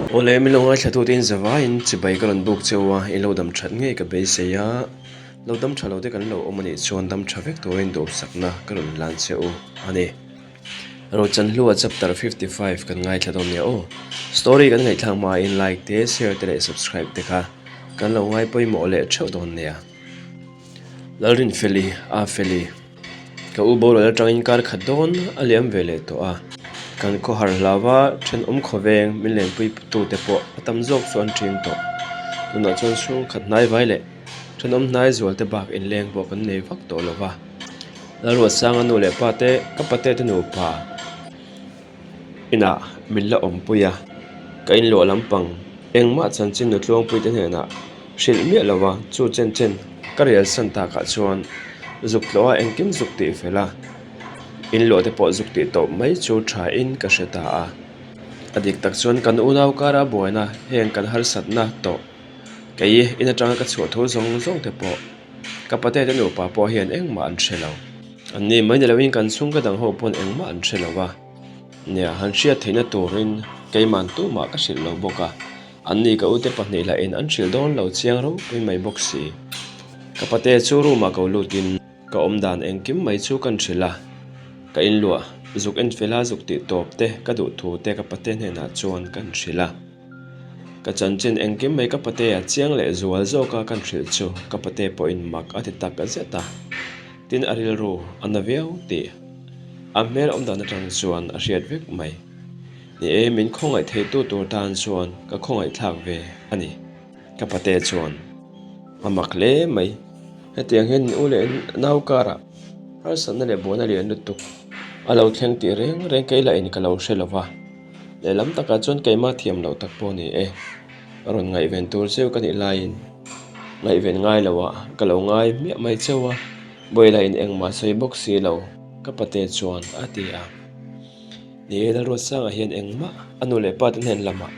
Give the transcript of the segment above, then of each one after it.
Awle min lo ngaithlatute in zavaiin chibai ka rawn buk cheu a, in lo dam that ngei ka beisei a, lo dam tha lo te kan lo awm a nih chuan dam tha vek turin duhsakna ka rawn lan che u a ni. Rochanhlua chapter 55 kan ngaithla dawn nia aw. Story kan ngaihthlak hmain like te, share te leh subscribe te kha kan lo ngai pawimawh leh theuh dawn nia. Lalrinfeli, Afeli, ka u boral atangin kar khat dawn a liam ve leh tawh a. Kan khawhar hlau va, thenawm khawveng min lenpui tute pawh a tam zawk chu an ṭing tawh. Tunah chuan chhungkhat hnai vai leh thenawm hnai zual te bak inleng pawh kan nei vak tawh lo va. Lalruatsanga nu leh pa te, ka pate te nupa inah min la awmpui a, ka inluah lampang engmah chanchin nutluangpui te hnenah hrilh miah lo a, chu chen chen ka rial san takah chuan zuk tlawh a engkim zuk tih fel a, inluah te pawh zuk tih tawp mai chu tha in ka hre ta a. A dik tak chuan kan unau kara buaina heng kan harsatna tawh kei in atanga ka chhuah thu zawng zawng te pawh Ka pate te nupa pawh hian engmah an hre lo. An ni mai ni loin kan chhungka dang ho pawn engmah an hre lo va. Nia, han hriat theihna turin keiman tumah ka hrilh lo bawk a. An ni ka ute pahnih lahin an hrilh dawn lo chiang ropui mai bawk si. Ka pate chu room ah ko lutin ka awm dan engkim mai chu kan hrilh a. Ka inluah zuk en fel a zuk tih tawp te ka duh thu te ka pate hnenah chuan kan hrilh a. Ka chanchin engkim mai ka pate a chiang leh zual zawk a kan hrilh chu ka pate pawhin mak a ti tak zet a, tin a rilru a na viau tih a hmel awm dan atang chuan a hriat vek mai. Ni e, min khawngaih theitu tur tan chuan ka khawngaih thlak ve a ni. Ka pate chuan a mak hle mai. Hetiang hian in u leh nau karah harsatna leh buaina lian lutuk a lo thleng tih reng reng kei lah in ka lo hre lo va. Lehlam takah chuan keimah thiam loh tak pawh a ni e. A rawn ngaihven tur cheu ka nih laiin ngaihven ngai loah ka lo ngai hmiah mai cheu a, Bawilah in engmah sawi bawk si lo ka pate chuan a ti a. Ni e, Lalruatsanga hian engmah a nu leh pa te hnen lamah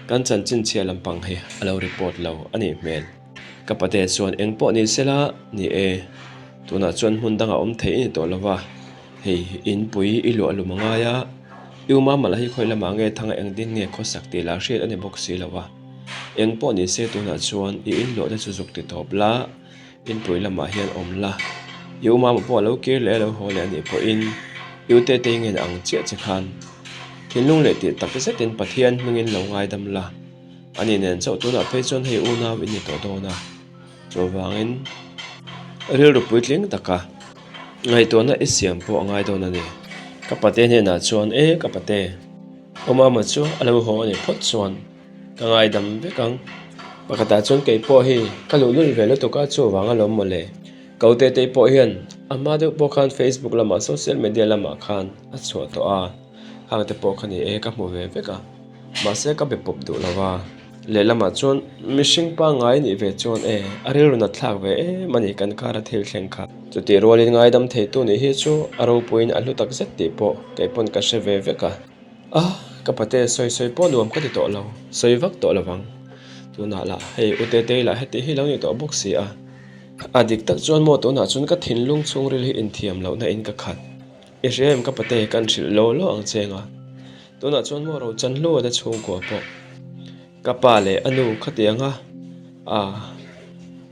kan chanchin chhia lampang hi a lo report lo a nih hmel. Ka pate chuan engpawh ni sela ni e, tunah chuan hmun dangah awm thei i ni tawh lo va. Hei inpui i luah lum a ngai a, i u mama lah hi khawi lamah nge thanga engtin nge khawsak tih lah hriat a ni bawk si lo a. Eng pawh ni se tunah chuan i inluah te chu zuk ti tawp la, inpui lamah hian awm la. I u mama pawh a lo kir leh a lo haw leh a nih pawhin i u Tetei ngen ang chiah che khan thinlung leh tih tak zetin Pathian hmingin lo ngaidam la. Ani nen chauh tunah phei chuan hei unau in ni tawh dawn a. Chuvangin rilru puitling taka ngaihtuahna i siam pawh a ngai dawn a ni. Ka pate hnenah chuan, E ka pate, aw mama chu a lo haw a nih phawt chuan ka ngaidam vek ang. Pakhatah chuan kei pawh hi ka luhlul ve lutuk a, chuvang alawm mawle. Ko Tetei pawh hian a hma deuh pawh khan Facebook lamah social media lamah khan a chhuah tawh a, khang te pawh kha ni e ka hmu ve vek a, mahse ka be pawp duh lo va. Lehlamah chuan mihring pangngai nih ve chuan e, a rilru nat thlak ve em a ni kan kara thil thleng kha. Chutih rualin ngaidam theitu nih hi chu a ropuiin a hlu tak zet tih pawh kei pawn ka hre ve vek a. A, ka pate sawi sawi pawh nuam ka ti tawh lo, sawi vak tawh lo vang. Tunah lah hei u Tetei lah heti hi lo ni tawh bawk si a. A dik tak chuan maw tunah chuan ka thinlung chhungril hi inthiam lohna in ka khat. I hria em ka pate kan hrilh lo lo ang cheng a. Tunah chuan maw Rochan Hlua te chhungkua pawh ka pa leh a nu khatianga a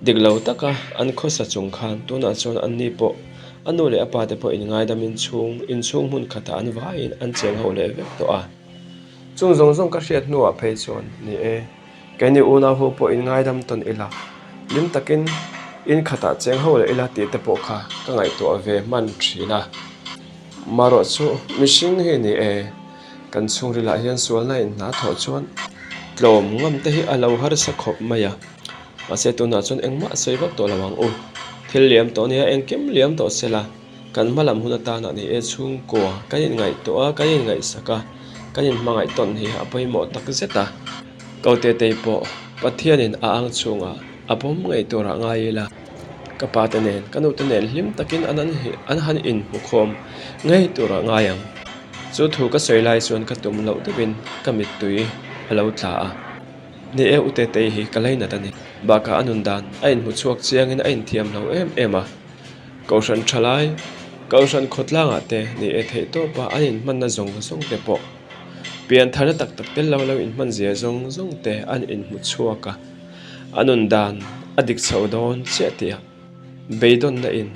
dik lo taka an khawsa chung khan tunah chuan an ni pawh a nu leh a pa te pawh inngaidam inchhung inchhung hmun khatah an vaiin an cheng ho leh vek tawh a. Chung zawng zawng ka hriat hnuah phei chuan ni e. Keini unau ho pawh in ngaidam tawn ila, hlim takin in khatah cheng ho leh ila tih te pawh kha ka ngaihtuah ve hman thin a. Marawh chu mihring hi ni e, kan chhungrilah hian sualna in hna thawh chuan tlawm ngam te hi a lo harsa khawp mai a. Mahse tunah chuan engmah sawi vak tawh lo ang u. Thil liam tawh nia engkim liam tawh sela. Kan hma lam hun atana ni e chhungkua kan inngaihtuah a, kan inngaihsak a, kan inhmangaih tawn hi a pawimawh tak zet a. Kotetei pawh Pathianin a ang chhungah a pawm ngei turah ngai ila, ka pate nen, ka nute nen hlim takin an an han inhmukhawm ngei turah ngai ang. Chu thu ka sawi lai chuan ka tum loh deuhin ka mittui a lo tla a. Ni e u Tetei hi ka lainat a ni. Bakah a nun dan a inhmuchhuak chiangin a inthiam lo em em a. Kohhran thalai, Kohhran khawtlangah te ni e theih tawpa an inhmanna zawng zawng te pawh. Piantharna tak tak tel lo lo inhman zia zawng zawng te an inhmu chhuak a, a nun dan a dik chho dawn chiah tih beidawnna in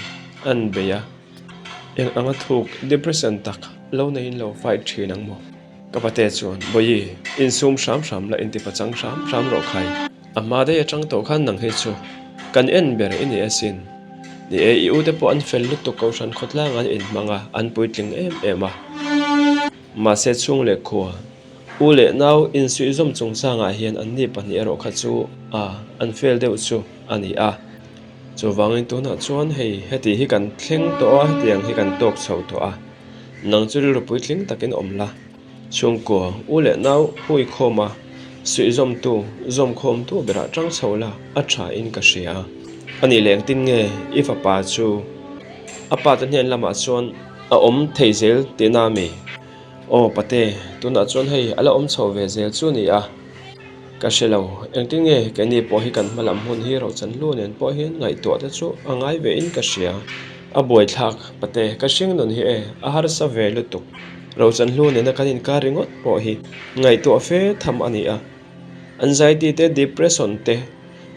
an bei a, eng anga thuk depression tak lo neiin lo fight thin ang maw? Ka pate chuan, Bawihi, insum hram hram la inti pachang hram hram rawh khai. A hma daih atang tawh khan nang hi chu kan en ber i ni asin. Ni e, i ute pawh an fel lutuk kohhran khawtlang an inhmang a, an puitling em em a. Mahse chhung leh khua, u leh nau insuihzawm chungchangah hian anni pahnih erawh kha chu a an fel deuh chu a ni a. Chuvangin tunah chuan hei heti hi kan thleng tawh a, hetiang hi kan tawk chho tawh a. Nang chu rilru puitling takin awm la. Chhungkua, u leh nau hui khawm a, suihzawmtu, zawmkhawmtu berah tang chho la a tha in ka hria. A nih leh engtin nge i fapa chu a pa te hnen lamah chuan a awm thei zel tihna a mi? Aw pate, tunah chuan hei a la awm chho ve zel chu ni a, ka hre lo. Engtin nge keini pawh hi kan hma lam hun hi Rochanlu nen pawh hian ngaihtuah te chu a ngai ve in ka hria. A buaithlak, pate, ka hring nun hi e, a harsa ve lutuk. Rochanhlu nena kan inkar ringawt pawh hi ngaihtuah fe tham a ni a, anxiety te depression te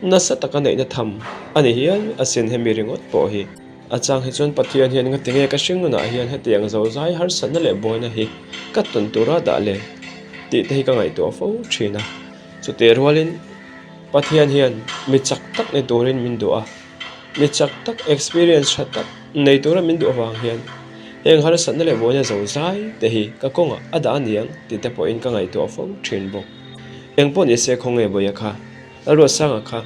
nasa taka neihna tham a ni hial asin hemi ringawt pawh hi. A chang hi chuan Pathian hian ngatinge ka hring nunah hian hetiang zozai harsatna leh buaina hi ka tawn tura dah le tih te hi ka ngaihtuah fo thin a, chutih rualin Pathian hian mi chak tak ni turin min duh a. Mi chak tak, experience tha tak nei tura min duh avang hian heng harsatna leh buaina zo zai te hi ka kawngah a dah aniang tih te pawhin ka ngaihtuah fo thin bawk. Eng pawh ni se khawnge Bawia kha, Lalruatsanga kha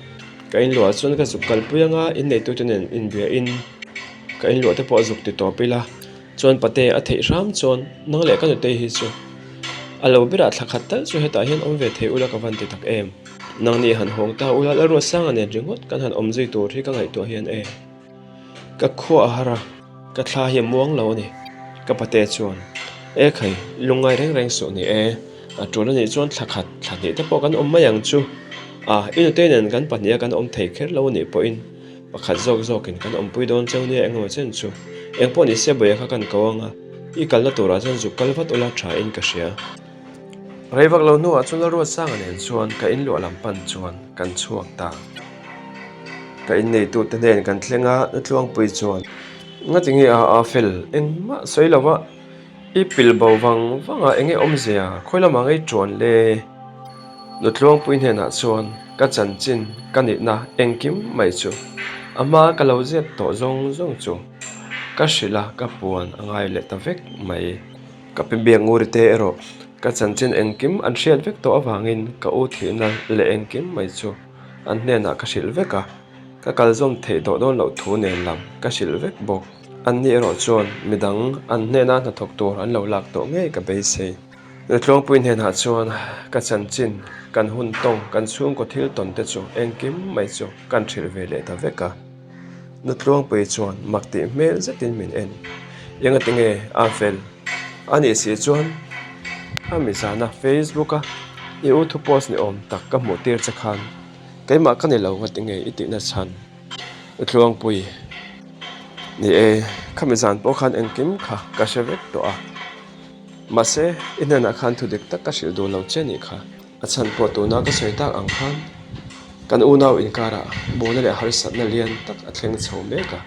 ka inluah chuan ka zuk kalpui anga inneitute nen inbiahin ka inluah te pawh a zuk ti tawp ila. Chuan pate a theih hram chuan nang leh ka nutei hi chu a lo berah thla khat tal chu hetah hian awm ve thei ula ka van ti tak em. Nangni han hawng ta ula Lalruatsanga nen ringawt kan han awm zui tur hi ka ngaihtuah hian e. Ka khua a har a, ka thla hi a muang lo a ni. Ka pate chuan e khai lungngai reng reng suh ni e, a tul a nih chuan thla khat thla hnih te pawh kan awm mai ang chu. A, i nutei nen kan pahniha kan awm thei kher lo a nih pawhin Pakhat zawk zawkin kan awmpui dawn cheu nia engemaw chen chu. Engpawh ni se Bawia kha kan ko ang a, i kalna turah chuan zuk kal vat ula tha in ka hria. Rei vak lo hnuah chuan Lalruatsanga nen chuan ka inluah lam pan chuan kan chhuak ta. Ka inneitute hnen kan thleng a, Nutluangpui chuan, Ngati nge a a fel engmah sawi lo va, I pil bo vang vang a enge awmzia khawi lamah ngei tuan le? Nutluangpui hnenah chuan ka chanchin ka nihna engkim mai chu a hma ka lo zep tawh zawng zawng chu ka hrilh a ka puan a ngai leh ta vek mai. Ka pi biak nguri te erawh ka chanchin engkim an hriat vek tawh avangin ka u thihna leh engkim mai chu an hnenah ka hrilh vek a. Ka kal zawm theih tawh dawn loh thu nen lam ka hrilh vek bawk. Anni erawh chuan midang an hnena hnathawk tur an lo lak tawh ngei ka beisei. Nutluangpui hnenah chuan ka chanchin, kan hun tawng, kan chhungkaw thil tawn te chu engkim mai chu kan hrilh ve leh ta vek a. Nutluangpui chuan mak tih hmel zetin min en. Engati nge a fel a nih si chuan a mizana Facebook a i u thu post ni awm tak ka hmuh tir che khan Keimah ka ni lo ngati nge i tihna chhan U Tluangpui. Ni e, khami zan pawh khan engkim kha ka hre vek tawh a. Mahse, i hnenah khan thu dik tak ka hrilh duh lo che nih kha. A chhan pawh tuna ka sawi tak ang khan kan unau inkarah buaina leh harsatna lian tak a thleng chho mek a.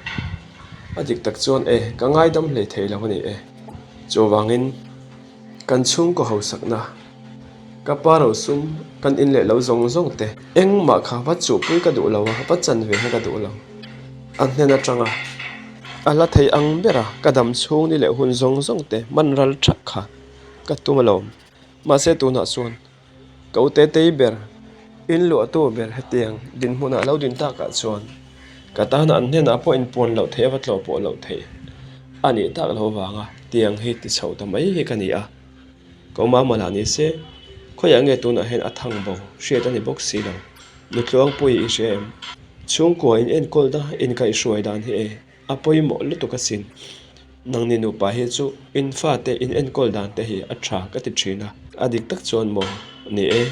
A dik tak chuan e, ka ngaidam hlei thei lo a ni e. Chuvangin kan chhungkaw hausakna. Ka pa rosum kan in leh lo zawng zawng te. Engmah kha va chuhpui ka duh lo a, va chan ve kha ka duh lo. A hnen atanga a la thei ang ber a, ka dam chhung ni leh hun zawng zawng te hman ral thak kha ka tum alawm. Mahse tunah chuan ka u Tetei ber, in luahtu ber hetiang dinhmunah lo din takah chuan ka tana an hnenah pawh inpuan loh theih a va tlawh pawh loh theih a nih tak lo vanga tiang hi ti chho ta mai hi ka ni a. Ka awm a lah ni se, khawiah nge tunah hian a thang bo hriat a ni bawk si lo. Nutluangpui i hria em? Chhungkua in enkawlna inkaihhruai dan hi e, a pawimawh lutuk asin. Nangni nupa hi chu in fate in enkawl dan te hi a tha ka ti thin a. A dik tak chuan maw? Ni e,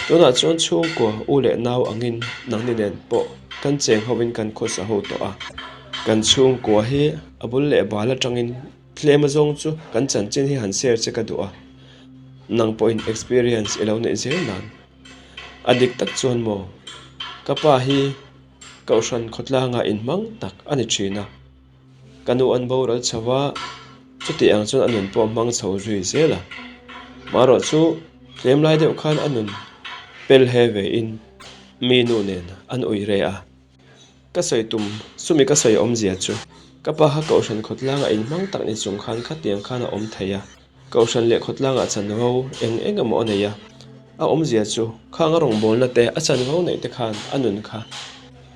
tunah chuan chhungkua u leh nau angin nangni nen pawh kan cheng hovin kan khawsa ho tawh a. Kan chhungkua hi a bul leh bal atangin Tlem azawng chu kan chanchin hi han share che ka duh a. Nang pawhin experience i lo neih zel nan. A dik tak chuan maw? Ka pa hi Kohhran khawtlangah inhmang tak a ni thin a. Ka nu an boral chho a, chuti ang chuan a nun pawh a hmang chho zui zel a. Marawh chu tlem lai deuh khan a nun pel he ve in mi nu nen an ui re a. Ka sawi tum, chumi ka sawi awmzia chu ka pa kha Kohhran khawtlangah inhmang tak ni chung khan khatiang khan a awm thei a. Kohhran leh khawtlangah chanvo eng eng emaw a nei a, a awmzia chu khang a rawngbawlna te a chanvo neih te khan a nun kha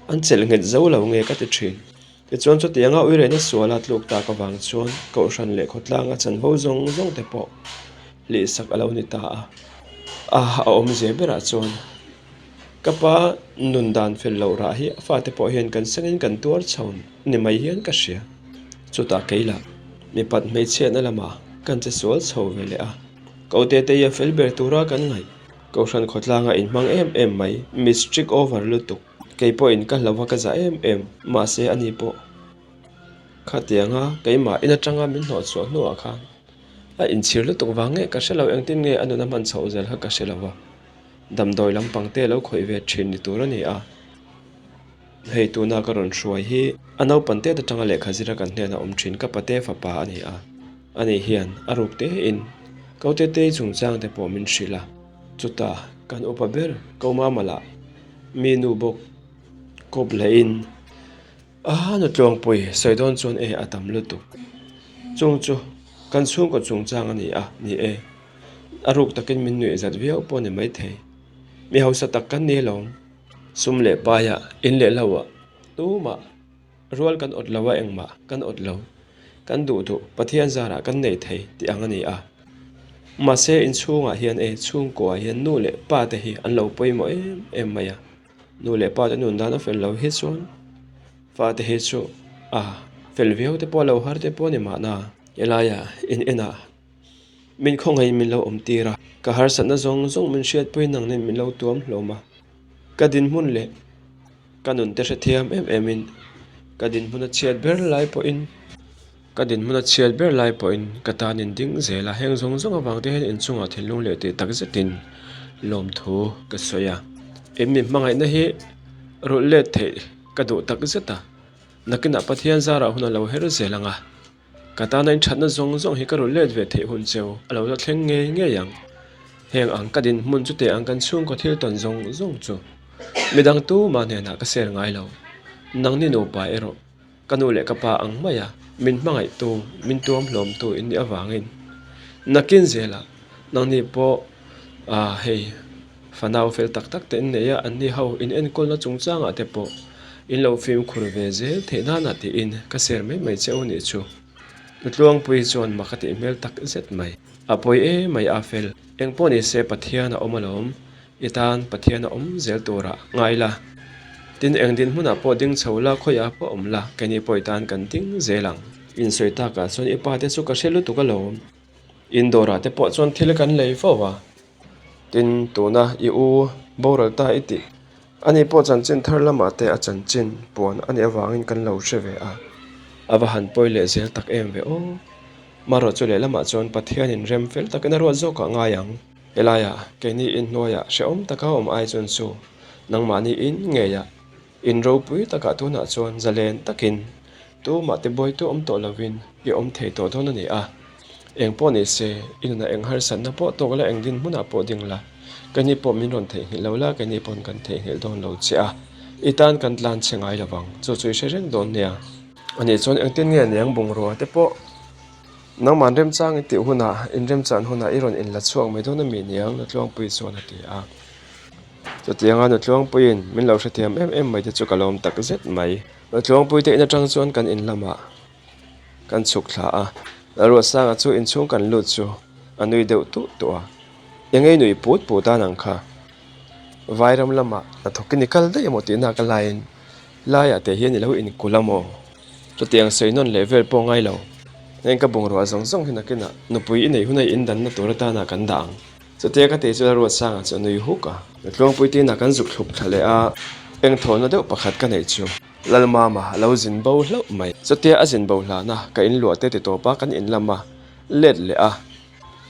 an chelh nghet zo lo nge ka ti thin. Tichuan chutianga uirehna suala tluk tak avang chuan Kohhran leh khawtlanga chanvo zawng zawng te pawh hlihsak a lo ni ta a, a a awmzia berah chuan ka pa nun dan fel loh rah hi a fate pawh hian kan sengin kan tuar chho ni mai hian ka hria. Chutah keilah mipat hmeichhiatna lamah kan che sual chho ve leh a, Kote te hi a fel ber tura kan ngaih. Kohhran khawtlanga inhmang em em mai, mi strict over lutuk. Kei pawhin ka hlauh a ka za em em, mahse ani pawh khatianga keimah in atanga min hnawh chhuah hnuah khan a inchhir lutuk vang nge ka hre lo, engtin nge a nun a hman chhoh zel kha ka hre lo va, damdawi lampang te lo khawih ve thin ni tur a ni a. Hei tuna ka rawn hruai hi a naupan tet atanga lehkha zira kan hnenah awm thin ka pate fapa a ni a, ani hian a ruk tein Kote tei chungchang te pawh min hrilh a, chutah kan upa ber Komama lah mi nu bawk kawp lehin a nu tluangpui sawi dawn chuan e a tam lutuk chung chu kan chhungkaw chungchang a ni a, ni e a ruk takin min nuih zat viau pawh a ni maithei mi hausa tak kan ni alawm. Sum leh paiah in leh lo ah tumah rual kan awt lo a engmah kan awt lo, kan duh duh Pathian zarah kan nei thei tih ang a ni a. Mahse inchhungah hian e chhungkuaah hian nu leh pa te hi an lo pawimawh em em mai a, nu leh pa te nun dan a fel lo hi chuan fate hi chu a fel viau te pawh lo har te pawh a ni mahna helaiah in enah Min khawngaih min lo awm tir a, ka harsatna zawng zawng min hriatpui nang nen min lo tuam hlawm a. Ka dinhmun leh ka nun te hrethiam em em in ka dinhmun a chhiat ber lai pawhin ka dinhmun a chhiat ber lai pawhin ka tan in ding zel a, heng zawng zawng avang te hian inchungah thinlung leh tih tak zetin lawmthu ka sawi a. In mi hmangaihna hi rulh let theih ka duh tak zet a, nakinah Pathian zarah hun a lo her zel ang a. Ka tana inthatna zawng zawng hi ka rawn let ve theih hun cheu a lo la thleng ngei ngei ang. Heng ang ka dinhmun chu teh ang kan chhungkaw thil tawn zawng zawng chu midang tumah hnenah ka share ngai lo. Nangni nupa erawh ka nu leh ka pa ang maia min hmangaihtu, min tuam hlawmtu in nih avangin nakin zelah nangni pawh ah hei fanau fel tak tak te in nei a, anni ho in enkawlna chungchangah te pawh in lo fimkhur ve zel theih nana tiin ka share mai mai che u nih chu. Nutluangpui chuan mak a tih hmel tak zet mai. A pawi em mai a fel. Engpawh ni se Pathian a awm alawm, i tan Pathian a awm zel turah ngai la. Tin eng dinhmunah pawh ding chho la, khawiah pawh awm la, keini pawh i tan kan ding zel ang. Insawi takah chuan i pa te chu ka hre lutuk alawm. Indawrah te pawh chuan thil kan lei fo a. Tin, tuna i u boral ta i tih. Ani pawh chanchin thar lamah te a chanchin puan a nih avangin kan lo hre ve a. A va han pawi leh zel tak em ve aw. Marawh chu lehlamah chuan Pathianin rem fel takin a ruat zawkah ngai ang. Helaiah keini inhnuaiah hrehawm taka awm ai chuan chu nangmahni in ngeiah in ropui takah tunah chuan zalen takin tumah tibuaitu awm tawh lovin i awm thei tawh dawn a ni a. Eng pawh ni se, i nunah eng harsatna pawh tawk la, eng dinhmunah pawh ding la, keini pawh min rawn theihnghilh lo la, keini pawn kan theihnghilh dawn lo che a, i tan kan tlan chhe ngai lo vang, chu chu i hre reng dawn nia. Ani chuan engtin nge niang bungrua te pawh nangman remchang i tih hunah, inremchan hunah i rawn inla chhuak mai dawn a mi niang Nutluangpui chuan a ti a. Chutianga Nutluangpuiin min lo hrethiam em em mai te chu ka lawm tak zet mai. Nutluangpui te in atang chuan kan in lamah. Kan chhuk thla a, Lalruatsanga chu inchhung kan lut chu a nui deuh tuh tuh a, Engei nui put put a nang kha. Vairam lamah hnathawkin i kal daih emaw tihna ka laiin laiah te hian i lo inkulh a maw? Chutiang sawi nawn leh vel pawh ngai lo. Heng ka bungrua zawng zawng hi nakinah nupui i neih huna i indanna tur atana kan dah ang. Chutia ka tih chu Lalruatsanga chu a nui huk a. Tluangpui tinah kan zuk thlup thla leh a, engthawhna deuh pakhat ka neih chu. Lalmama a lo zin bo hlauh mai. Chutia a zin bo hlana ka in luah te ti tawp a, kan in lam a let leh a.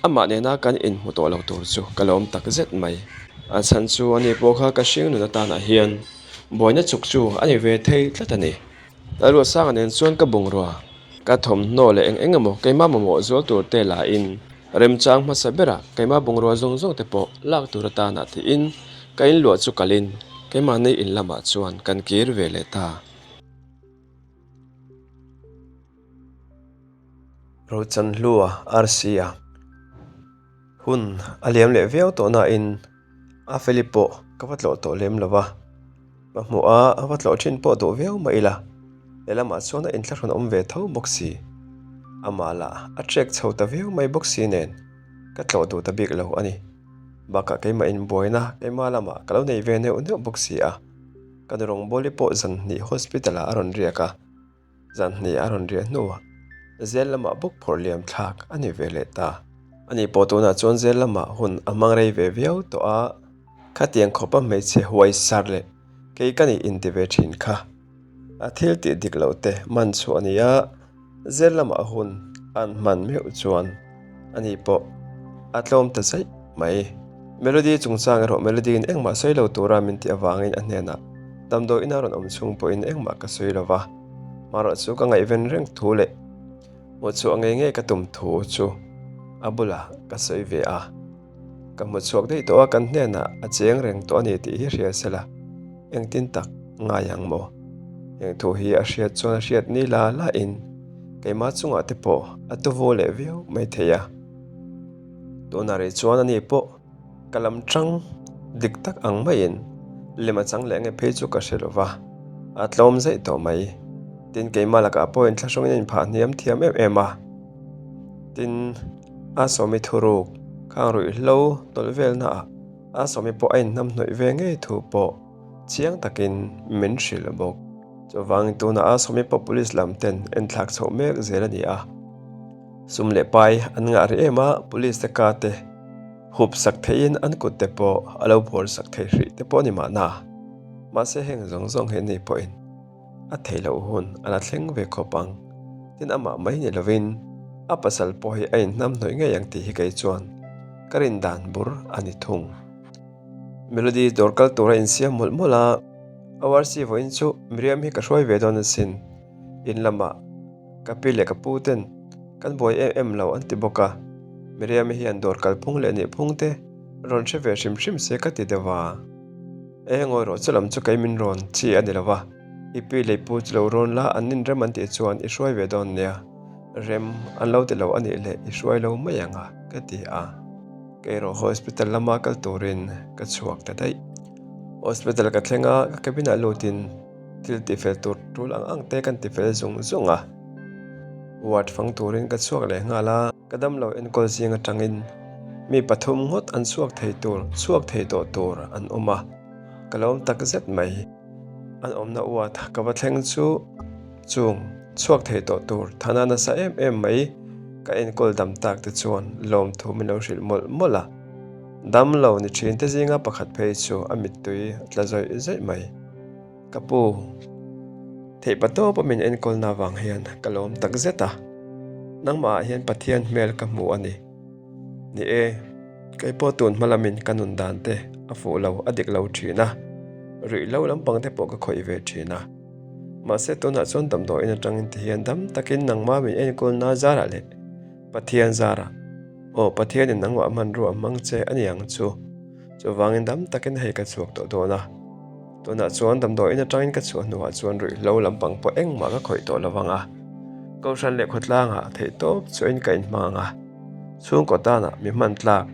Amah nena kan inhmu tawh lo tur chu ka lawm tak zet mai. A chhan chu ani pawh kha ka hring nun atanah hian buaina chuk chu a ni ve thei tlat a ni. Lalruatsanga nen chuan ka bungrua, ka thawmhnaw leh eng eng emaw keimah mamawh zual tur te lahin remchang hmasa berah keimah bungrua zawng zawng te pawh lak tur atanah tiin ka inluah chu kalin keimahni in lamah chuan kan kir ve leh ta. Rochanhlua RC a hun a liam leh viau tawh nain a Feli pawh ka va tlawh tawh lem lo va, ka hmuh a a va tlawh thin pawh duh viau mah ila lehlamah chuan a inthlahrun awm ve tho bawk si. Amah lah a trek chho ta viau mai bawk si nen ka tlawh duh ta bik lo a ni. Bakah keimah inbuaina keimah lamah ka lo nei ve neuh neuh bawk si a, ka nu rawngbawli pawh zanhnih hospital ah a rawn riak a. Zanhnih a rawn riah hnuah zel lamah bawk phawrh liam thlak a ni ve leh ta. Ani pawh tunah chuan zel lamah hun a hmang rei ve viau tawh a, khatiang khawpa hmeichhe huai sar leh kei ka nih inti ve thin kha. A thil tih dik loh te man chhuah a ni a, zel lamah hun an hman meuh chuan ani pawh a tlawm ta zaih mai. Melody chungchang erawh Melody-in engmah sawi lo tura min tih avangin a hnenah damdawi ina rawn awm chhung pawhin engmah ka sawi lo va, marawh chu ka ngaihven reng thu leh hmuhchhuah ngei ngei ka tum thu chu a bulah ka sawi ve a. Ka hmuchhuak daih tawh a, kan hnenah a cheng reng tawh a ni tih hi hria se la, engtin tak ngai ang maw? Heng thu hi a hriat chuan a hriat ni la la in keimah chungah te pawh a tuvu leh viau mai thei a. Tunah rih chuan ani pawh ka lam tang dik tak ang maiin lem a chang leh nge phei chu ka hre lo va, a tlawm zaih tawh mai. Tin, keimah lakah pawh inthlahrungin a inphah hniam thiam em em a. Tin, a sawmi thuruk khang ruihhlo tawlh velnaah a sawmi pawh a inhnamhnawih ve ngei thu pawh chiang takin min hrilh bawk. Chuvangin tunah a sawmi pawh police lam ten enthlak chhoh mek zel a ni a. Sum leh pai an ngah rih em a, police te ka te hup sak theihin an kut te pawh a lo bawr sak thei hrih te pawh a ni mahna. Mahse heng zawng zawng hi ni pawhin a theih loh hun a la thleng ve khawp ang. Tin amah mai ni lovin a pasal pawh hi a inhnamhnawih ngei ang tih hi kei chuan ka rin dan bur a ni thung. Melody dawr kal tura insiam mawlh mawlh a, ORC vawiin chu Miriam hi ka hruai ve dawn asin, in lamah ka pi leh ka pu ten kan buai em em lo an ti bawk a, Miriam-i hian dawr kalphung leh nihphung te rawn hre ve hrim hrim se ka ti deuh a. E ngawi rawh chu lam chu kei min rawn chi a ni lo va, i pi leh i pu chu lo rawn la an nin rem an tih chuan i hruai ve dawn nia, rem an lo ti lo a nih leh i hruai lo mai ang a ka ti a. Kei erawh hospital lama kal turin ka chhuak ta daih. Hospital ka thleng a, ka cabin ah lutin thil tifel tur tul ang ang te kan tifel zung zung a. Ward fang turin ka chhuak leh nghal a, ka damlo enkawl zing atangin mi pathum ngawt an chhuak thei tur chhuak thei tawh tur an awm a, ka lawm tak zet mai. An awmna ward ka va thleng chu Chung chhuak thei tawh tur thana nasa em em mai ka enkawl dam tak te chuan lawmthu min lo hrilh mawlh mawlh a. Dam lo ni thin te zinga pakhat phei chu a mittui a tla zawih zawih mai. Ka pu, theih pa tawpa min enkawlna avang hian ka lawm tak zet a, nangmah ah hian Pathian hmel ka hmu a ni. Ni e, kei pawh tun hma lamin ka nun dan te a fuh lo a dik lo thin a, ruihhlo lampang te pawh ka khawih ve thin a. Mahse tunah chuan damdawiin atangin ti hian dam takin nangmah min enkawlna zarah leh Pathian zarah, aw Pathianin nangmah hmanrua a hmang che a ni ang chu. Chuvangin dam takin hei ka chhuak tawh dawn a. Tunah chuan damdawiin atangin ka chhuah hnuah chuan ruihhlo lampang pawh engmah ka khawih tawh lo vang a. Kohhran leh khawtlangah theihtawp chuain ka inhmang ang a. Chhungkaw tanah mi hman tlak,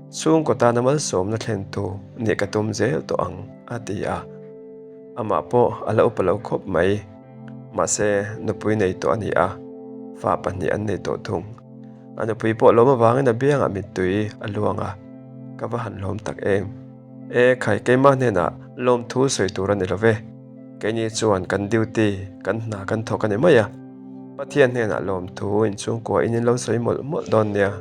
chhungkaw tana malsawmna thlentu nih ka tum zel tawh ang, a ti a. Amah pawh a la upa lo khawp mai. Mahse, nupui nei tawh a ni a, fa pahnih an nei tawh thung. A nupui pawh lawm avangin a biangah mittui a luang a, ka va han lawm tak em. E khai, keimah hnenah lawmthu sawi tur a ni lo ve. Keini chuan kan duty, kan hna kan thawk a ni mai a. Pathian hnenah lawmthu inchhungkua in in lo sawi mawlh mawlh dawn nia.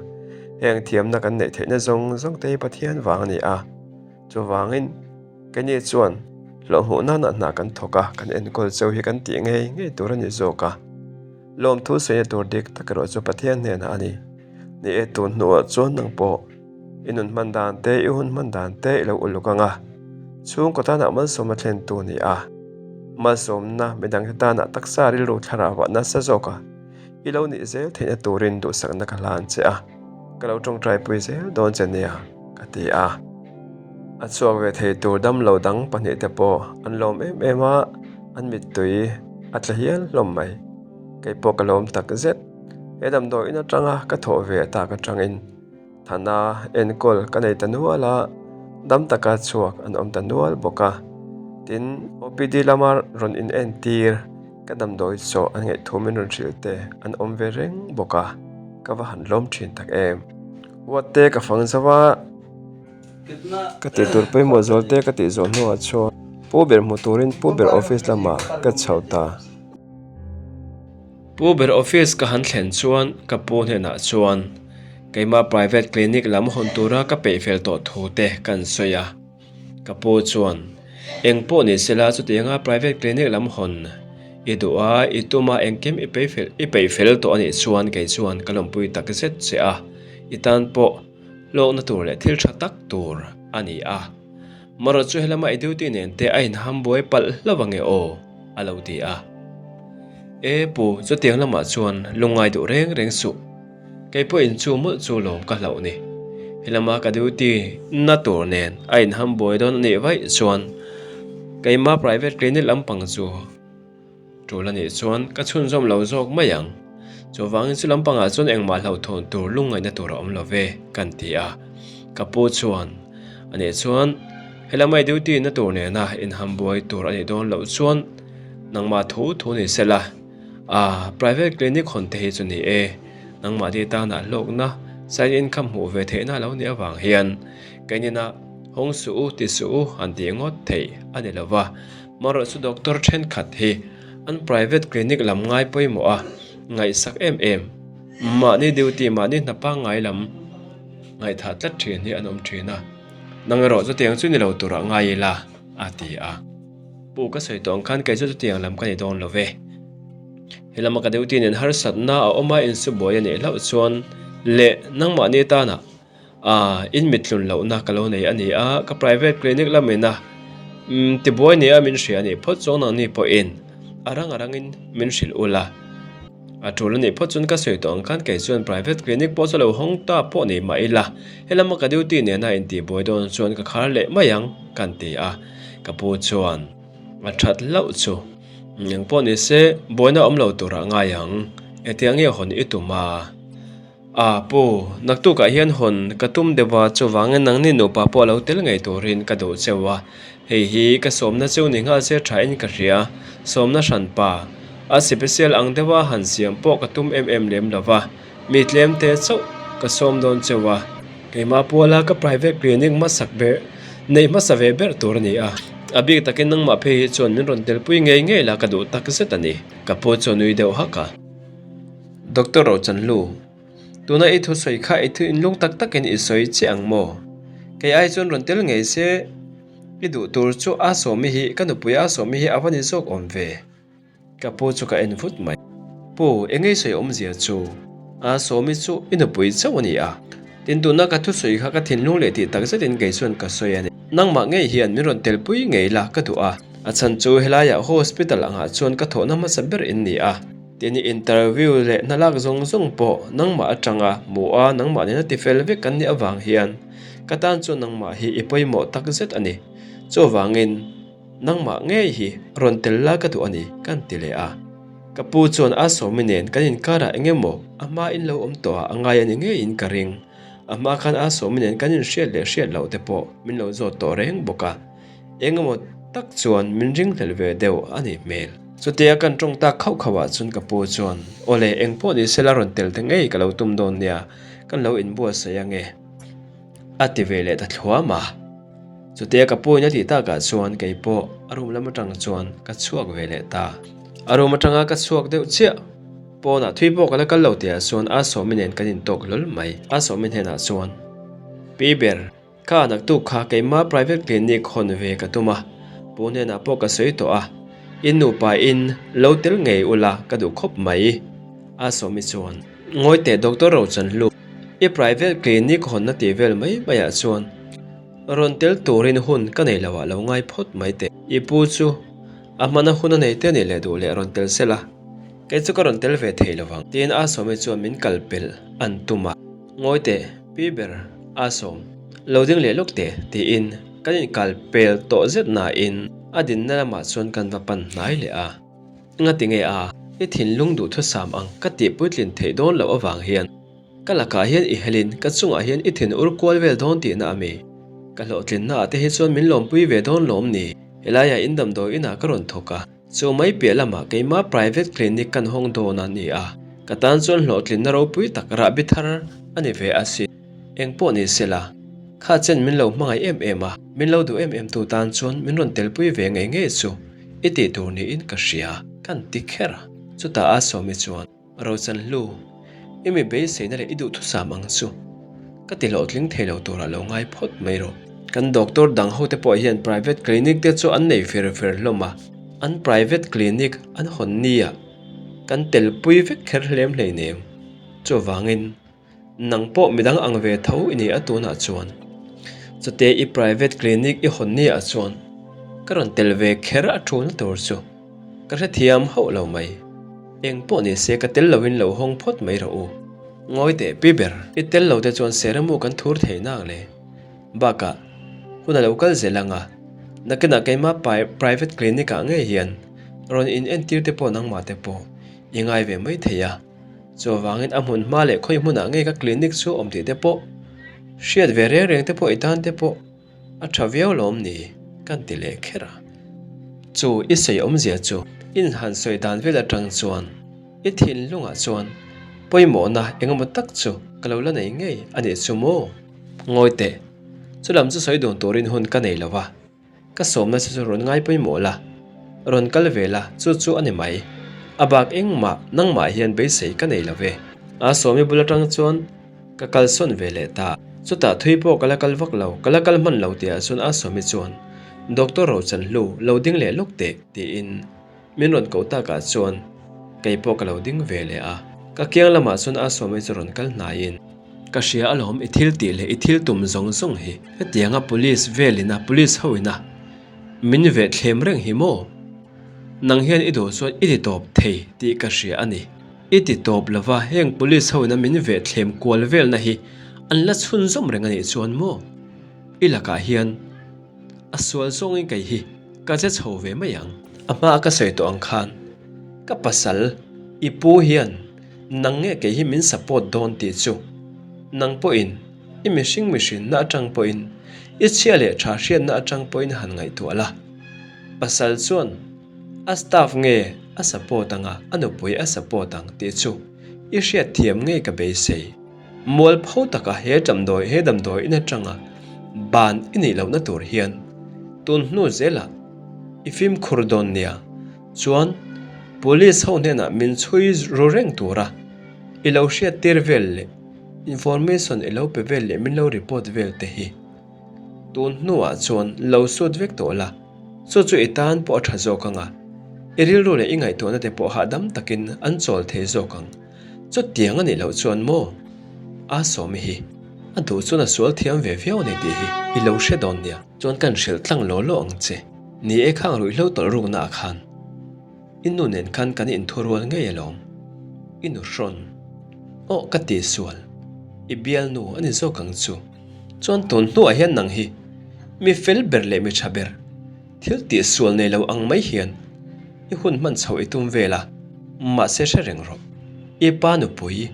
Heng thiamna kan neih theihna zawng zawng te hi Pathian vang a ni a. Chuvangin, keini chuan hlawhhmuh nana hna kan thawk a, kan enkawl cheu hi kan tih ngei ngei tur a ni zawk a. Lawmthu sawina tur dik tak erawh chu Pathian hnenah a ni. Ni e, tun hnuah chuan nang pawh i nun hman dan te, i hun hman dan te i lo uluk ang a, chhungkaw tanah malsawmna thlentu a ni a. Malsawmna midangte tanah taksa rilru thlarau ah nasa zawk a, i lo nih zel theihna turin duhsakna ka hlan che a, ka lo tawngtaipui zel dawn che nia, ka ti a. A chhuak ve thei tur damlo dang pahnihte pawh an lawm em em a, an mittui a tla hial hlawm mai. Kei pawh ka lawm tak zet. He damdawi in atanga ka thawh ve tak atangin Thana enkawl ka nei ta nual a, dam taka chhuak an awm ta nual bawk a. Tin, OPD lama rawn in entir ka damdawi chaw an ngaih thu min rawn hrilh te an awm ve reng bawk a, ka va han lawm thin tak em. Huat te ka fang zo a. Ka tih tur pawimawh zual te ka tih zawh hnuah chuan Pu ber hmu turin Pu ber office lamah ka chho ta. Pu ber office ka han thlen chuan ka pu hnenah chuan keimah private clinic lam hawn tura ka peih fel tawh thu te kan sawi a. Ka pu chuan eng pawh ni sela chutianga private clinic lam hawn i duh a, i tum a engkim i peih fel i peih fel tawh a nih chuan kei chuan ka lawmpui tak zet che a, i tan pawh hlawkna tur leh thil tha tak tur a ni a. Marawh chu helama i duty nen te a inham buai palh hlauh ange aw, a lo ti a. E pu, chutiang lamah chuan lungngai duh reng reng suh. Kei pawh in chu mawlh chu lawm ka hlauh ni. Helama ka duty na tur nen a inham buai dawn a nih vaih chuan keima private clinic lampang chu Tul a nih chuan ka chhunzawm lo zawk mai ang. Chuvangin chu lampangah chuan engmah hlauhthawn tur lungngaihna tur a awm lo ve, kan ti a. Ka pu chuan, A nih chuan helamai duty na tur nena inham buai tur a nih dawn loh chuan nangmah thu thu ni se la. A, private clinic hawn te hi chu ni e, nangmah di tanah hlawkna side income hmuh ve theihna a lo nih avang hian keinina hawng suh u ti suh u han tih ngawt theih a ni lo va. Marawh chu doctor thenkhat hi an private clinic lam ngai pawimawh a, ngaihsak em em. Mahni duty mahni hna pangngai lam ngaihthah tlat thin hi an awm thin a, nang erawh chutiang chu ni lo turah ngai ila a ti a. Pu ka sawi tawh ang khan kei chu chutiang lam ka ni dawn lo ve. He lama ka duty nen harsatna a awm a insubuai a nih hlauh chuan leh nangmahni tanah Aaa, in mittlun lohna ka lo nei a ni a, ka private clinic lamin a umm tibuai nia min hria a nih phawt chuang nangni pawhin a rang a rangin min hrilh ul a. A tul a nih phawt chuan ka sawi tawh ang khan kei chuan private clinic pawh chu lo hawng ta pawh ni mah ila, helama ka duty nena intihbuai dawn chuan ka khar leh mai ang kan ti a, ka pu chuan a that hlauh chu eng pawh ni se buaina awm lo turah ngai ang, engtiang nge hawn i tum a? A, pu, naktukah hian hawn ka tum deuh a, chuvangin nangni nupa pawh lo tel ngei turin ka duh cheu a. Hei hi ka sawmna chu ni nghal se thain ka hria, sawmna hran pa. A sipesial ang deuha han siam pawh ka tum em em lem lo va, mi tlem te chauh ka sawm dawn cheu a. Keimah puala ka private clinic hmasak ber neih hmasa ve ber tur a ni a, a bik takin nangmah phei hi chuan min rawn telpui ngei ngei la ka duh tak zet a ni, ka pu chu a nui deuh hak a. Doctor Rochanhlu, Tuna i thusawi kha i thu inlung tak takin i sawi chiah ang maw? Kei ai chuan rawn tel ngei se, i duh tur chu a sawmi hi, ka nupui a sawmi hi a va ni zawk awm ve. Ka pu chu ka en vut mai. Pu, engei sawi awmzia chu? A sawmi chu i nupui chauh a ni a. Tin, tuna ka thusawi kha ka thinlung leh tih tak zetin kei chuan ka sawi a ni. Nangmah ngei hian min rawn telpui ngei la ka duh a. A chhan chu helaiah hospital angah chuan ka thawhna hmasa ber in ni a. Tin, interview leh hna lak zawng zawng pawh nangmah atanga hmu a, nangmah nena tifel vek kan nih avang hian ka tan chuan nangmah hi i pawimawh tak zet a ni. Chuvangin, nangmah ngei hi rawn tel la ka duh a ni, kan ti leh a. Ka pu chuan a sawmi nen kan inkarah eng emaw a hma in lo awm tawh a, a ngai a ni ngeiin ka ring. A hma khan a sawmi nen kan inhriat leh hriat loh te pawh min lo zawt tawh reng bawk a. Eng emaw tak chuan min ringhlelh ve deuh a nih hmel. Chutia kan tawng tak khauh khauh ah chuan ka pu chuan, Awle, eng pawh ni sela rawn tel ta ngei ka lo tum dawn nia, kan lo inbuatsaih ange. A ti ve leh ta thluam a. Chutia ka pu in a tih takah chuan kei pawh a room lam atang chuan ka chhuak ve leh ta. A room atanga ka chhuak deuh chiah. Pawnah thui pawh ka la kal lo tihah chuan a sawmi nen kan intawk hlawl mai. A sawmi hnenah chuan, Pi ber. Kha naktuk kha keimah private clinic hawn ve ka tum a, pu hnenah pawh ka sawi tawh a, in nupa in lo tel ngei ula ka duh khawp mai, a sawmi chuan. Ngawi teh Doctor Rochanhlu. I private clinic hawnna tih vel mai maiah chuan rawn tel turin hun ka nei lo ah lo ngai phawt mai teh. I pu chu a hmana hun a nei te nih leh duh leh rawn tel sela, kei chu ka rawn tel ve thei lo vang. Tiin a sawmi chuan min kal pelh an tum a. Ngawi teh, pi ber a sawm. Lo ding leh lawk teh, tiin kan inkal pel tawh zet nain a dinna lamah chuan kan va pan hnai leh a. Ngati nge a, i thinlung duhthusam ang ka tih puitlin theih dawn loh avang hian ka lakah hian i helin ka chungah hian i thin ur kual vel dawn tihna a mi? Ka hlawhtlinna ah te hi chuan min lawmpui ve dawn lawm ni? Helaiah in damdawi inah ka rawn thawk a, chu mai piah lamah keimah private clinic kan hawng dawn a ni a, ka tan chuan hlawhtlinna ropui tak rahbi thar a ni ve asin. Eng pawh ni sela, kha chen min lo hmangaih em em a, min lo duh em em tu tan chuan min rawn telpui ve ngei ngei chu. I tih tur niin ka hria, kan ti kher a. Chutah a Sawmi chuan, Rochanhlu, i mi beiseina leh i duhthusam ang chu. Ka ti hlawhtling thei lo turah lo ngai phawt mai rawh. Kan doctor dang hote pawh hian private clinic te chu an nei fer fer hlawm a, an private clinic an hawn nia kan telpui vek kher hlem hleinem. Chuvangin. Nang pawh midang ang ve tho i ni a tunah chuan. Chute i private clinic i hawn ni ah chuan ka rawn tel ve kher a ṭulna tur chu ka hrethiam hauh lo mai. Eng pawh ni se ka tel loin lo hawng phawt mai rawh u. Ngawi teh pi ber, i tel lo te chuan seremu kan thur thei nang le. Bakah hun a lo kal zel ang a, nakinah keimah private clinic ah ngei hian rawn in entir te pawh nangmah te pawh i ngai ve mai thei a. Chuvangin a hmun hma leh khawi hmunah nge ka clinic chu awm tih te pawh hriat ve reng reng te pawh i tan te pawh a tha viau lawm ni kan ti leh kher a. Chu i sawi awmzia chu in han sawi dan vel atang chuan i thinlungah chuan pawimawhna engemaw tak chu ka lo la nei ngei a nih chu maw? Ngawi teh, chulam chu sawi dun turin hun ka nei lo va. Ka sawmna che chu rawn ngai pawimawh la, rawn kal ve la, chu chu a ni mai. A bak engmah nangmah hian beisei ka nei lo ve. A sawmi bul atang chuan ka kalsawn ve leh ta. Chutah thui pawh ka la kal vak lo, ka la kal hman lo tihah chuan a sawmi chuan, Doctor Rochanhlu, lo ding leh lawk teh, tiin min rawn koh takah chuan kei pawh ka lo ding ve leh a. Ka kiang lamah chuan a sawmi chu rawn kal hnaiin. Ka hria alawm i thil tih leh i thil tum zawng zawng hi hetianga police velin a police ho ina min veh thlem reng hi maw? Nang hian i duh chuan i ti tawp thei tih ka hria a ni. I ti tawp lova heng police ho ina min veh thlem kual velna hi an la chhunzawm reng a nih chuan maw? I lakah hian A sual zawngin kei hi ka che chho ve mai ang. A hma ka sawi tawh ang khan ka pasal i pu hian nang nge kei hi min support dawn tih chu nang pawhin i mihring mihrinna atang pawhin i chhia leh tha hriatna atang pawhin han ngaihtuah la. Pasal chuan a staff nge a support anga a nupui a support ang tih chu i hriatthiam ngei ka beisei. Mualpho taka he damdawi he damdawi in atanga ban i nih lohna tur hian tun hnu zelah i fimkhur dawn nia chuan Police ho hnenah min chhui ru reng tura i lo hriattir vel leh information i lo pe vel leh min lo report vel te hi Tun hnuah chuan lo sut vek tawh la, chu chu i tan pawh a tha zawk ang a, i rilru leh i ngaihtuahna te pawh hahdam takin an chawl thei zawk ang. Chutiang a nih loh chuan maw? A sawmi hi a duh chuan a sual thiam ve viau a ni tih hi i lo hre dawn nia. Chuan kan hrilh tlang law law ang che. Ni e khang ruihhlo tawlh rukna ah khan i nu nen khan kan inthurual ngei alawm. I nu hrawn. Aw ka ti sual. I bialnu a ni zawk ang chu. Chuan tun hnuah hian nang hi mi fel ber leh mi tha ber, thil tih sual nei lo ang mai hian i hun hman chhoh i tum vel a, mahse hre reng rawh. I pa nupui,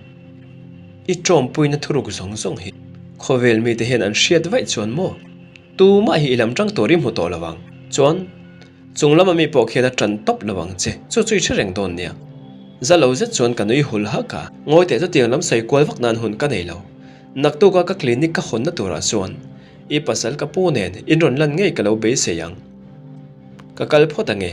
i tawmpuina thuruk zawng zawng hi khawvel mite hian an hriat vaih chuan maw? Tumah hi i lam tang tur i hmu tawh lo ang. Chuan chung lama mi pawh khian a tan tawp lo ang che, chu chu i hre reng dawn nia. Za lo zet chuan ka nui hul hak a, ngawi teh chutiang lam sawi kual vak nan hun ka nei lo. Naktuka ka clinic ka hawnna turah chuan i pasal ka pu nen in rawn lan ngei ka lo beisei ang. Ka kal phawt ange,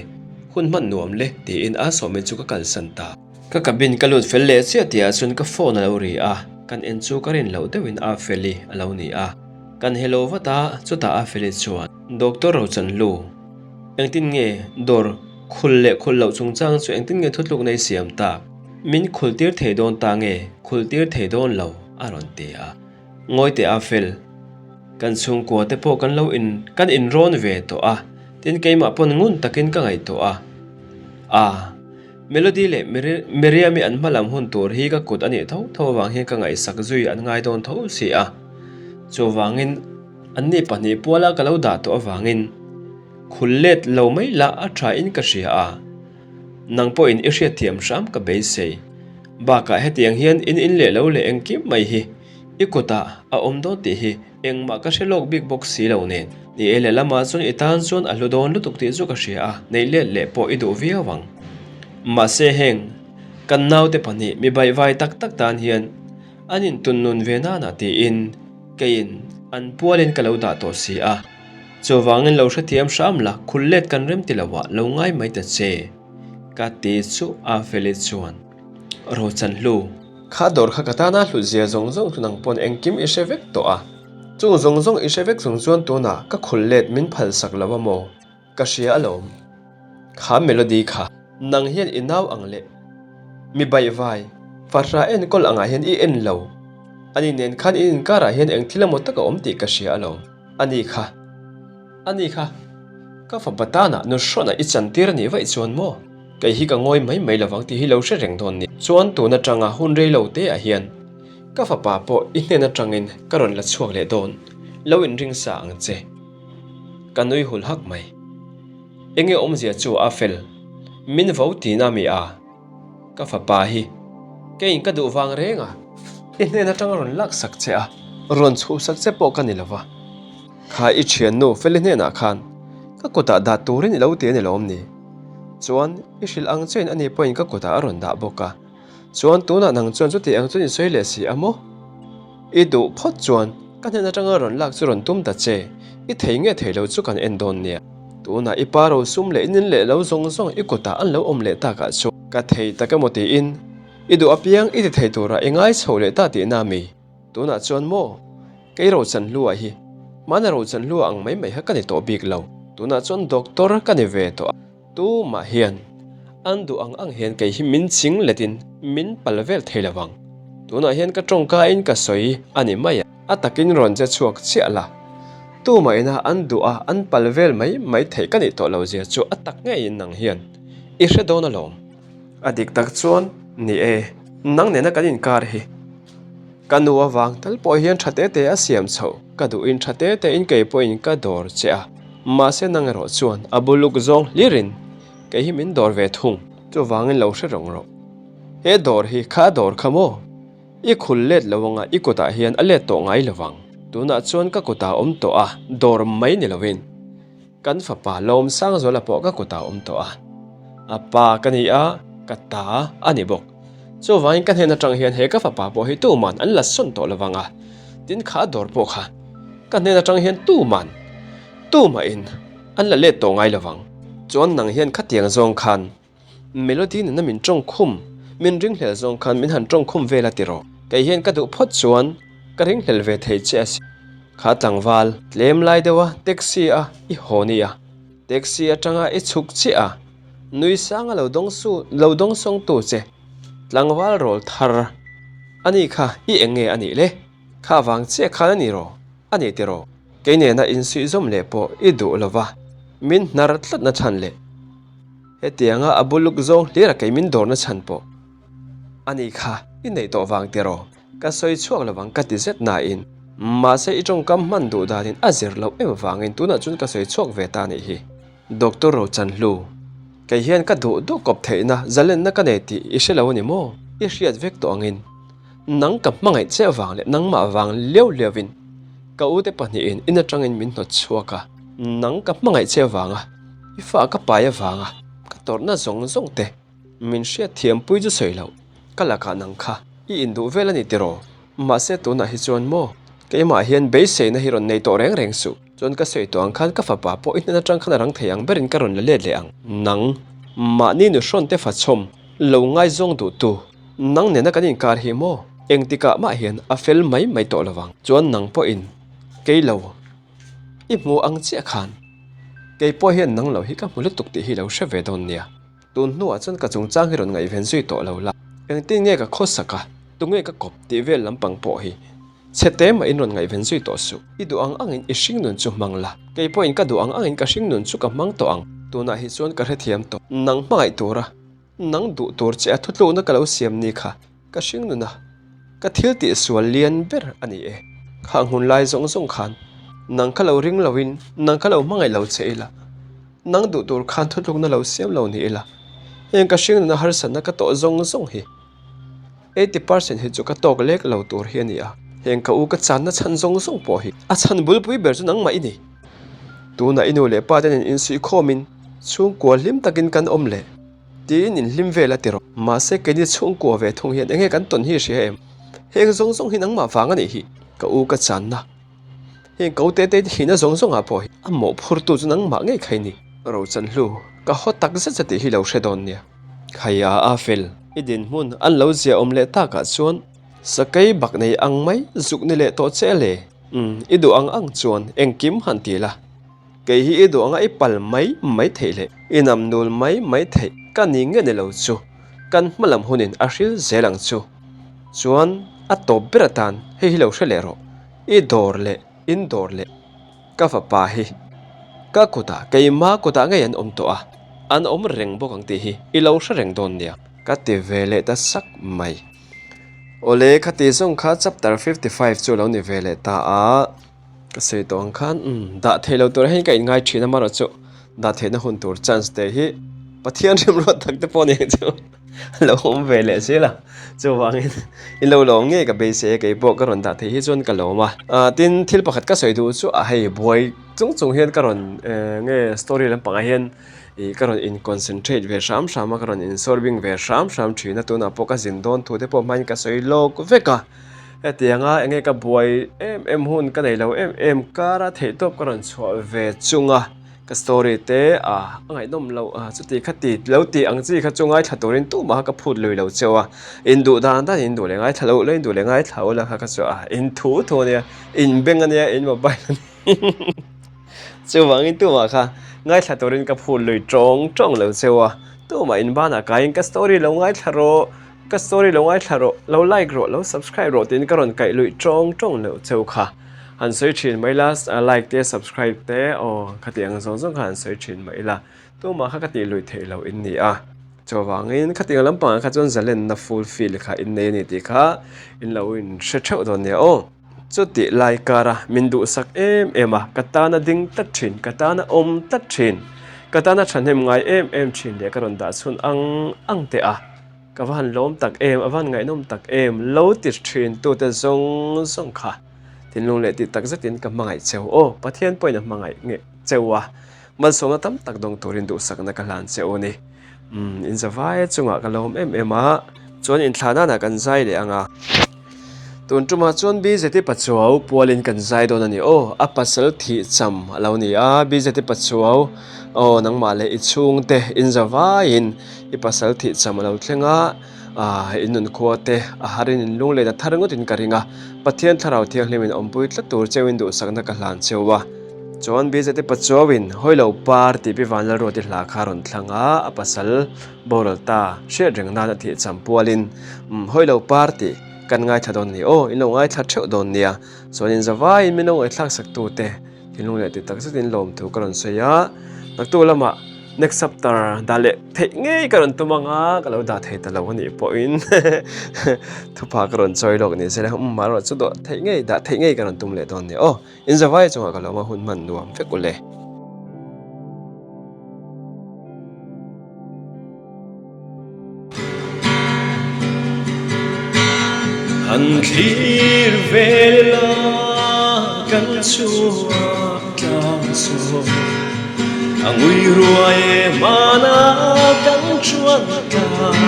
hun hman nuam le tiin a sawmin chu ka kalsan ta. Ka cabin ka lut fel leh chiah tihah chuan ka phone a lo ri a, kan en chu ka rin loh deuhin a Feli a lo ni a. Kan hello vat a, chutah a Feli chuan, Doctor Rochanlu, engtin nge dawr khul leh khul loh chungchang chu engtin nge thutlukna i siam tak? Min khultir thei dawn ta nge khultir thei dawn lo? A rawn ti a. Ngawi teh a fel. Kan chhungkua te pawh kan lo in kan inrawn ve tawh a, tin keimah pawn ngun takin ka ngaihtuah a. A, Melody leh Miriam-i an hma lam hun tur hi ka kut a nih tho tho avang hian ka ngaihsak zui an ngai dawn tho si a. Chuvangin anni pahnih puala ka lo dah tawh avangin khul let lo mai lah a tha in ka hria a. Nang pawhin i hriatthiam hram ka beisei. Bakah hetiang hian in in leh lo leh engkim mai hi i kutah a awm dawn tih hi engmah ka hre lawk bik bawk si lo nen. Ni e lehlamah chuan i tan chuan a hlu dawn lutuk tih chu ka hria a, neih let leh pawh i duh viau ang. Mahse heng kan naute pahnih mi baihvai tak tak tan hian an intun nun ve nana tiin keiin an pualin ka lo dah tawh si a. Chuvangin lo hrethiam hram la, khul let kan rem ti lo ah lo ngai mai ta che, ka ti chu a Feli chuan Rochan hlu. Kha dawr kha ka tana hlut zia zawng zawng chu nang pawn engkim i hre vek tawh a, chung zawng zawng i hre vek chung chuan tunah ka khul let min phal sak lo a maw? Ka hria alawm. Kha Melody kha nang hian i nau ang leh mi baihvai fahra enkawl angah hian i en lo, ani nen khan in inkarah hian eng thil emaw tak a awm tih ka hria alawm. A ni kha, a ni kha, ka fapa tana nu hrawnah i chantir a nih vaih chuan maw? Kei hi ka ngawi mai mai lovang tih hi lo hre reng dawn ni. Chuan tun atanga hun rei lo te ah hian ka fapa pawh i hnen atangin ka rawn la chhuak leh dawn, lo inring sa ang che. Ka nui hul hak mai. Enge awmzia chu a fel, min vo tina mi a? Ka fapa hi keiin ka duh vang reng a, i hnen atanga rawn lak sak che a, rawn chhuh sak che pawh ka ni lo va. Kha i thiannu Feli hnenah khan ka kutah dah turin i lo ti a ni lawm ni? Chuan i hrilh ang chein ani pawhin ka kutah a rawn dah bawk a. Chuan tunah nang chuan chuti ang chuan i sawi leh si a maw? I duh phawt chuan ka hnen atanga rawn lak chu rawn tum ta che, i thei nge thei lo chu kan en dawn nia. Tunah i pa ro sum leh inin leh lo zawng zawng i kutah an lo awm leh takah chuan ka thei tak emaw tiin i duh apiang i ti thei turah i ngai chho leh ta tihna mi? Tunah chuan maw kei Rochanhlua hi hmana Rochanhlua ang mai mai kha ka ni tawh bik lo, tunah chuan doctor ka ni ve tawh a. Tumah hian an duh ang ang hian kei hi min ching letin min pal vel thei lo vang. Tunah hian ka tawngkain ka sawi a ni mai a. A takin rawn che chhuak chiah la. Tumah ina an duh a an pal vel mai mai theih ka nih tawh lo zia chu a tak ngeiin nang hian i hre dawn alawm. A dik tak chuan ni e, nang nena kan inkar hi. Ka nu avang tal pawh hian tha te te a siam chhoh ka duhin tha te te in kei pawhin ka dawr che a, mahse nang erawh chuan a buluk zawng hlirin kei hi min dawr ve thung. Chuvangin lo hre reng rawh. He dawr hi kha a dawr kha maw? I khul let lo anga i kutah hian a let tawh ngai lo vang. Tunah chuan ka kutah awm tawh a, dawr mai ni lovin. Kan fapa Lawmsangzuala pawh ka kutah a awm tawh a, a pa ka ni a, ka ta a ni bawk. Chuvangin ka hnen atang hian he ka fapa pawh hi tuman an la sawn tawh lovang a, tin kha a dawr pawh kha ka hnen atang hian tuman, tumahin an la let tawh ngai lovang. Chuan nang hian khatiang zawng khan Melody nena min tawng khum, min ringhlel zawng khan min han tawng khum vel a ti rawh. Kei hian ka duh phawt chuan ka ringhlel ve thei che a si. Kha tlangval, tlem lai deuh a taxi a i haw nia. Taxi atanga i chhuk chiah a, nui sanga lo dawng su lo dawng sawng tu che. Tlangval rawl thar a nih kha i eng nge a nih le? Kha vang chiah khan a ni rawh, a ni tiraw? Kei nena insuihzawm leh pawh i duh lova min hnar tlatna chhan leh. Hetianga a buluk zawng hlir a kei min dawrna chhan pawh a ni kha i neih tawh vang tiraw? Ka sawi chhuak lovang ka ti zet nain mahse i tawngkam hman duh danin a zir loh em vangin tunah chuan ka sawi chhuak ve ta nih hi. Doctor Rochanhlu, kei hian ka duh duh kawp theihna zalenna ka nei tih i hre lo a ni maw? I hriat vek tawh angin nang ka hmangaih che vang leh nangmah vang liau liauin ka ute pahnihin in atangin min hnawt chhuak a, nang ka hmangaih che vanga I fa ka pai avanga ka tawrhna zawng zawng te min hriat thiampui chu sawi loh, ka lakah nang kha i induh vel a ni tiraw? Mahse tunah hi chuan maw keimah hian beiseina hi rawn nei tawh reng reng suh. Chuan ka sawi tawh ang khan ka fapa pawh i hnen atang khan a rang thei ang berin ka rawn la let leh ang. Nang, mahni nu hrawn te fachhawm lo ngaizawng duh tu, nang nena kan inkar hi maw engtikah mah hian a fel mai mai tawh lovang. Chuan nang pawhin kei lo i hmu ang chiah khan. Kei pawh hian nang lo hi ka hmu lutuk tih hi lo hre ve dawn nia. Tun hnuah chuan ka chungchang hi rawn ngaihven zui tawh lo la. Engtin nge ka khawsak a? Tunge ka kawp tih vel lampang pawh hi chhe te mah in rawn ngaihven zui tawh suh. I duh ang angin i hringnun chu hmang la, kei pawhin ka duh ang angin ka hringnun chu ka hmang tawh ang. Tunah hi chuan ka hrethiam tawh. Nang hmangaih tura nang duh tur che a thutlukna ka lo siam ni kha ka hringnun a, ka thil tih sual lian ber a ni e. Khang hun lai zawng zawng khan nang ka lo ring loin nang ka lo hmangaih lo che ila, nang duh tur khan thutlukna lo siam lo ni ila, heng ka hringnun a harsatna ka tawh zawng zawng hi 80% hi chu ka tawk lek lo tur hi a ni a, heng ka u ka channa chhan zawng zawng pawh hi a chhan bulpui ber chu nangmah i ni. Tunah i nu leh pa te nen insuihkhawmin chhungkua hlim takin kan awm leh tiin inhlim vel a ti rawh. Mahse keini chhungkua ve thung hian enge kan tawn hi hria em? Heng zawng zawng hi nangmah vang a nih hi ka u ka channa. Heng ko te te hina zawng zawngah pawh hi a mawhphurtu chu nangmah ngei kha i ni. Rochanhlu, ka haw tak zet zet tih hi lo hre dawn nia. Khaia a fel. I dinhmun an lo zia awm leh takah chuan sakei bak nei ang mai zuk ni leh tawh che le. Umm, i duh ang ang chuan engkim han ti la. Kei hi i duh anga i pal mai mai theih leh i nam nul mai mai theih ka ni nge ni lo chu kan hma lam hunin a hril zel ang chu. Chuan a tawp ber atan hei hi lo hre leh rawh. I dawr leh in dawr leh. Ka fapa hi ka kutah keima kutah ngei an awm tawh a, an awm reng bawk ang tih hi i lo hre reng dawn nia. Ka ti ve leh ta sak mai. Awle khati zawng kha chapter 55 chu a lo ni ve leh ta a, ka sawi tawh ang khan umm dah theih lo tur hian ka inngai thin a amaherawhchu dah theihna hun tur chance te hi Pathian remruat tak te pawh nia chu. Lo awm ve leh zel a, chuvangin i lo lawm ngei ka beisei a, kei pawh ka rawn dah theih hi chuan ka lawm a. Ah tin thil pakhat ka sawi duh chu a hei buai chung chung hian ka rawn eh nge story lampangah hian ih ka rawn in concentrate ve hram hram a, ka rawn in sorbing ve hram hram thin a, tunah pawh ka zin dawn thu te pawh hmain ka sawi lawk vek a, hetianga enge ka buai em em hun ka nei lo em em kara theihtawp ka rawn chhuah ve chung a. Ka story te a a ngaihnawm loh a chuti kha ti lo tih ang chi kha chu ngaithla turin tumah kha ka phut lui lo cheu a, in duh dan dan in duh leh ngaithla loh la in duh leh ngaithla ula kha kha chu a in thu thu ania in beng ania in mobile ania chuvangin tumah kha ngaithla turin ka phut lui tawng tawng lo cheu a, tumah in banah kaiin ka story lo ngaithla rawh ka story lo ngaithla rawh lo like rawh lo subscribe rawh tiin ka rawn kaih luih tawng tawng loh cheu kha. Han sawi thin mai ila, like te subscribe te aw khati ang zawng zawng kha han sawi thin mai ila, tumah kha ka tih luih theih loh in ni a, chuvangin khatiang lampangah kha chuan zalenna full feel kha in nei a ni tih kha in lo in hre theuh dawn nia aw. Chutih lai kara min duhsak em em a, ka tana ding tlat thin, ka tana awm tlat thin, ka tana thahnem ngai em em thin leh ka rawn dah chhun ang ang teh a, ka va han lawm tak em, a va han ngaihnawm tak em, lo ti thin tute zawng zawng kha. Thinlung leh tih tak zetin ka hmangaih cheu aw, Pathian pawhin a hmangaih nge cheu a, malsawmna tam tak dawng turin duhsakna ka hlan che u ni. Umm, in zavai chungah ka lawm em em a, chuan inthlah nanah kan zai leh ang a. Tun tumah chuan BZT Pachuau pualin kan zai dawn a ni aw, a pasal thih cham a lo ni a, BZT Pachuau aw nangmah leh i chhungte in zavaiin i pasal thih cham a lo thleng a, Aah, in nunkhua te a harin in lunglen a thar ngawtin ka ring a, Pathian Thlarau Thianghlimin awmpui tlat tur cheuhin duhsakna ka hlan cheu a. Chuan BZT Pachuauin Hawilo Par tih Pi Vanlalruati hla kha a rawn thlang a, a pasal boral ta hriat reng nan a thih cham pualin umm Hawilo Par tih kan ngaithla dawn a ni aw, in lo ngaithla theuh dawn nia. Chuan in zavaiin min lo ngaihthlak sak tute Thinlung leh tih tak zetin lawmthu ka rawn sawi a, naktuk lamah next chapter dah leh theih ngei ka rawn tum anga ka lo dah thei ta lo a nih pawhin thupha ka rawn chawi lawk ni se la umm erawh chu dawh theih ngei dah theih ngei ka rawn tum leh dawn nia aw in zavai chungah ka lo awm a hun hman nuam vek u le. Han thlir vel a kan chhuak tlang sawn a ngui ruai e hmana kan chuan tlang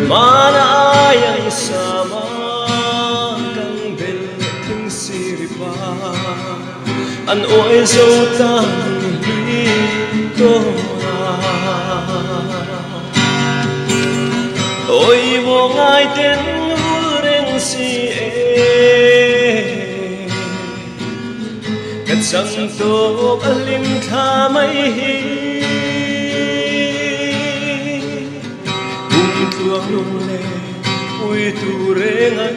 hmana aiang sama kan bel thing siripa. An awi zo tan hlui tawn a. Awi maw ngai ten vul reng si e. Ka chang tawk a hlim thla mai hi. Kum tluang lung leng. Pui tu reng an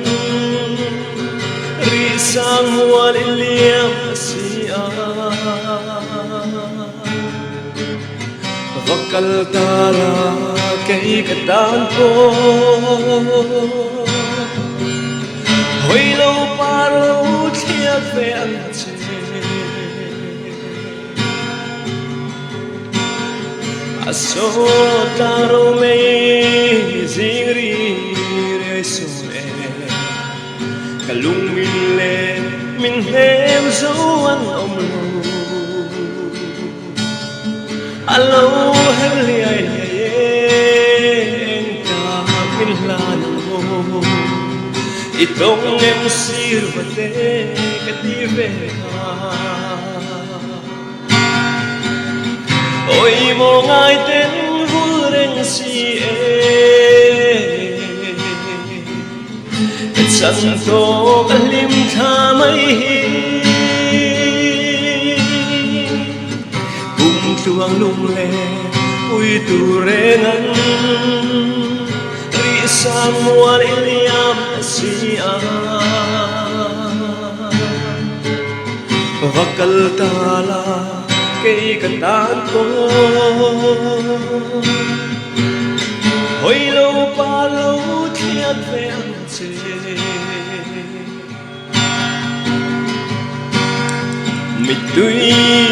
rih sang mual i liam a si a. Va kal ta la kei ka tan pawh hawi lo par lo thliak ve ang che. A sawt tlang ro mei zing ri riai sawn e. Ka lung min le min hnem zo an awm lo. A lo her liai liai e eng tak min hlan ang aw. I tawng em sir va te ka ti ve kha. Awi maw ngai ten vul reng si e. Ka chan tawk a hlim thla mai hi. Kum tluang lung le pui tur reng an rih sang mual i liam a si a. Va kal ta la kei ka tan pawh. Hawi lo pa lo thliat ve ang che. Mittui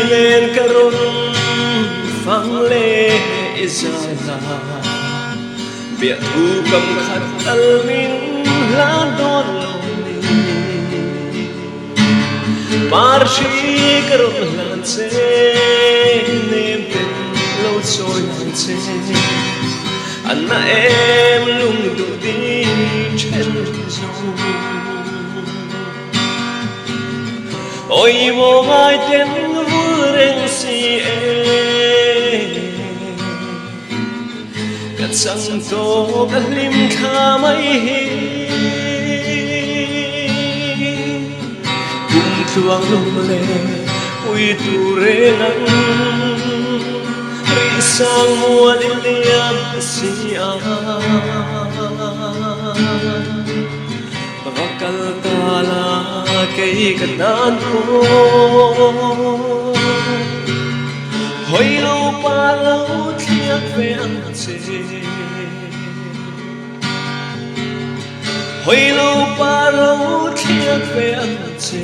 nen ka rawn fang le i zai la. Biahthu kam khat tal min hlan dawn lo ni. Par hri ka rawn hlan che, nem ten lo chawi ang che. A na em lung duh ding then zo. Awi maw ngai ten vul reng si e. Ka chang tawk a hlim thla mai hi. Kum tluang lung le pui tur reng ang rih sang mual i liam a si a. Va kal ta la kei ka tan pawh. Hawi lo pa lo thliak ve ang che. Hawi lo pa lo thliak ve ang che.